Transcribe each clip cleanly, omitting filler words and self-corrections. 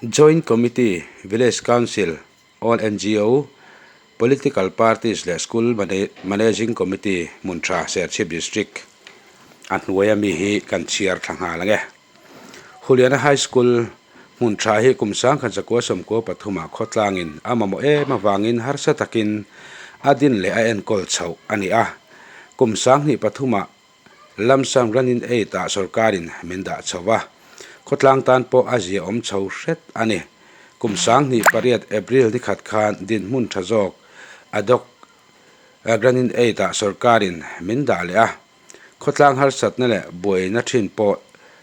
Joint Committee, Village Council, All NGO, Political Parties leh School Managing Committee hmun tha Serchhip District a hnuaia mi hi kan chhiar thla nghal ang e. Huliana High School hmun tha hi kum 1993 ah khawtlangin a mamawh em avangin harsa takin a din leh a enkawl chhoh a ni a. Kum 2003 ah Lamsam Running Aid ah sorkarin min dah chho va, khawtlang tan pawh a ziaawm chho hret a ni. Kum 2008 April ni khat khan dinhmun tha zawk ad hoc Running Aid ah sorkarin min dah leh a, khawtlang harsatna leh buaina thin pawh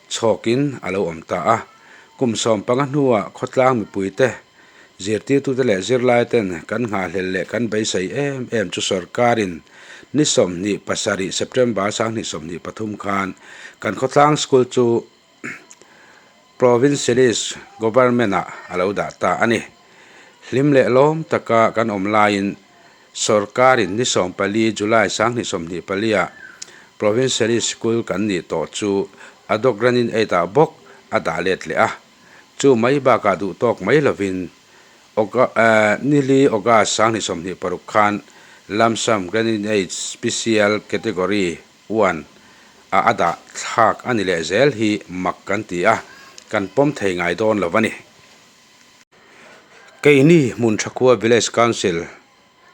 chhawkin a lo awm ta a. Kum 15 hnuah khawtlang mipuite, zirtirtute leh zirlaiten kan nghahhlel leh kan beisei em em chu sorkarin ni 27 September 2023 khan kan khawtlang school chu Provincialist Government-ah a lo dah ta a ni. Hlim leh lawm taka kan awm laiin sorkarin ni 14 July 2024-ah Provincialist School kan nih tawh chu ad hoc Running Aid-ah bawk a dah let leh a. Chu mai bakah duh tawk mai lovin nili August 2026 khan Lump Sum Running Aid Special Category One a a dah thlak a ni leh zel hi mak kan ti a, kan pawm thei ngai dawn lo a ni. Keini Hmunthakua Village Council,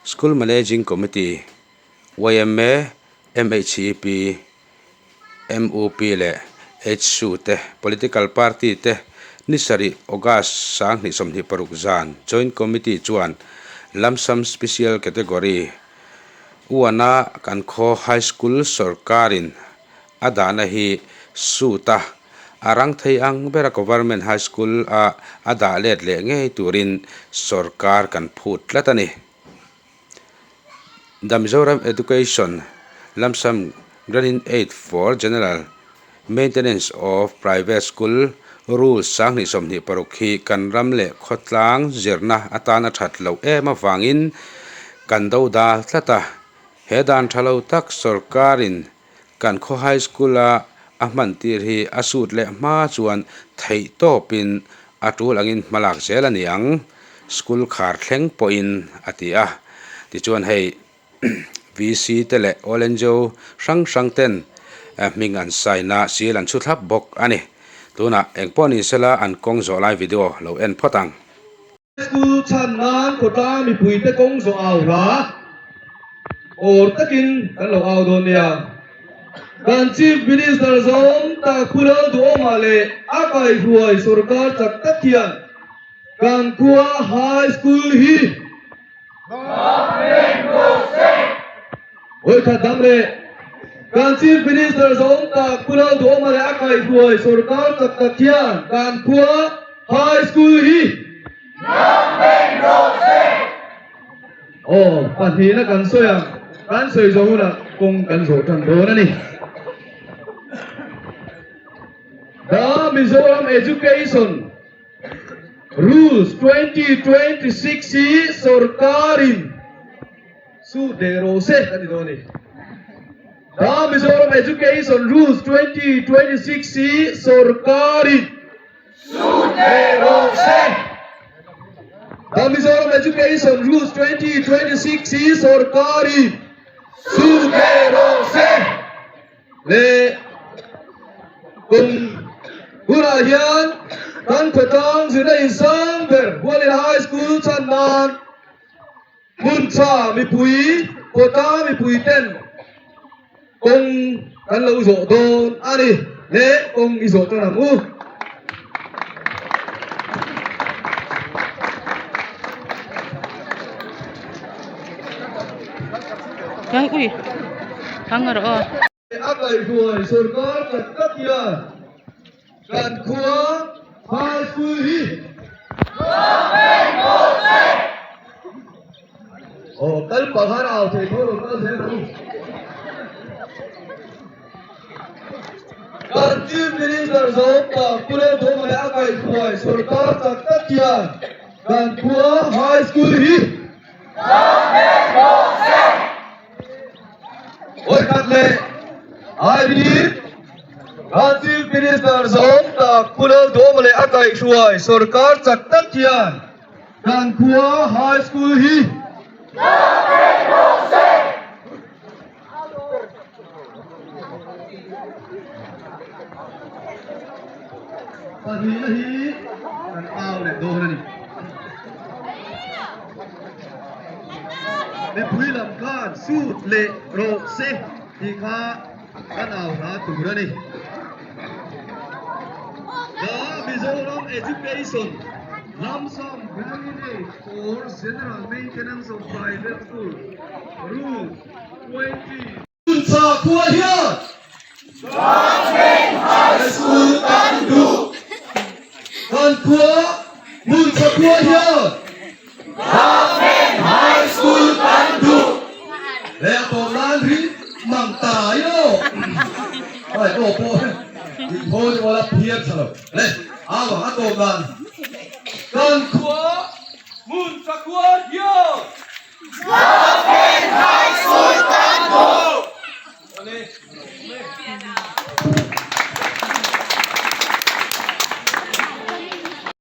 School Managing Committee, yma, MHEP, MUP leh HSU te, Political Party te ni sarih August 2026 zan Joint Committee chuan Lump Sum Special Category Uana kan khaw High School sorkarin a dahna hi suit a, a rang thei ang bera Government High School a a dah let leh ngei turin sorkar kan phut tlat a ni. The Mizoram Education Lump Sum Grant Aid for General Maintenance of Private School Rules 2026 hi kan ram leh khawtlang zirna atana that loh em avangin kan do dal tlat a. He dan tha lo tak sorkarin kan khaw high school a a hman tir hi a sut leh hma chuan theih tawpin a tul angin hmalak zel a ni ang, school khar thleng pawhin a ti a. Tichuan hei VC te leh All NGO hrang hrang ten hming an sign a, seal an chhu thlap bawk a ni. Tunah engpawh ni sela an kawng zawh lai video lo en phawt ang. School chhan nan khawtlang mipuite kawng zawh au hla awr takin kan lo au dawn nia. Kan Chief Minister zawng tak Pu Lalduhawma leh a kaihruai sorkar chak tak hian kan khua High School hi Vawikhat dang leh kan Chief Minister zawng tak Pu Lalduhawma leh a kaihhruai sorkar chak tak hian kan khua High School hi Aw, pahnihna kan sawi ang, kan sawi zawh hunah kawng kan zawh tan dawn a ni. The Mizoram Education Rules 2026 hi sorkarin su deh rawh se a ni dawn a ni. The Mizoram Education Rules 2026 hi sorkarin su deh rawh se. The Mizoram Education Rules 2026 hi sorkarin su deh rawh se. Le kum hunah hian kan khawtlang zirna insang ber Hualin High School chhan nan hmun tha mipui khawtlang mipui ten kawng kan lo zawh dawn a ni. Le kawng i zawh tan ang u. Kang ui kang rawh aw. A kaihhruai sorkar tak tak hian kan khua High School hi Aw kal pah khan au thei tho lo kal zel ang u. Kan Chief Minister zawng tak Pu Lalthawma leh a kaihhruai sorkar tak tak hian kan khua High School hi Vawikhat leh Aidir. Kan Chief Minister zawng tak Pu Lalduhawma leh a kaihhruai sorkar chak tak hian kan khua High School hi Pahnihna hi kan au leh dawn a ni. Mipui lam khan sut leh rawh se tih kha kan au hla tur a ni. The Mizoram Education Lump Sum Grant-in-Aid for General Maintenance of Private School Rules 20 Hmunchha khua hian Government High School kan duh. Kan khua Hmunchha khua hian Government High School kan duh. He a tawp nan ri mang ta i aw. Ai aw pawh in thaw te pawh la phiar tha lo. Le au ang a tawp nan. Kan khua Hmunchha khua hian Government.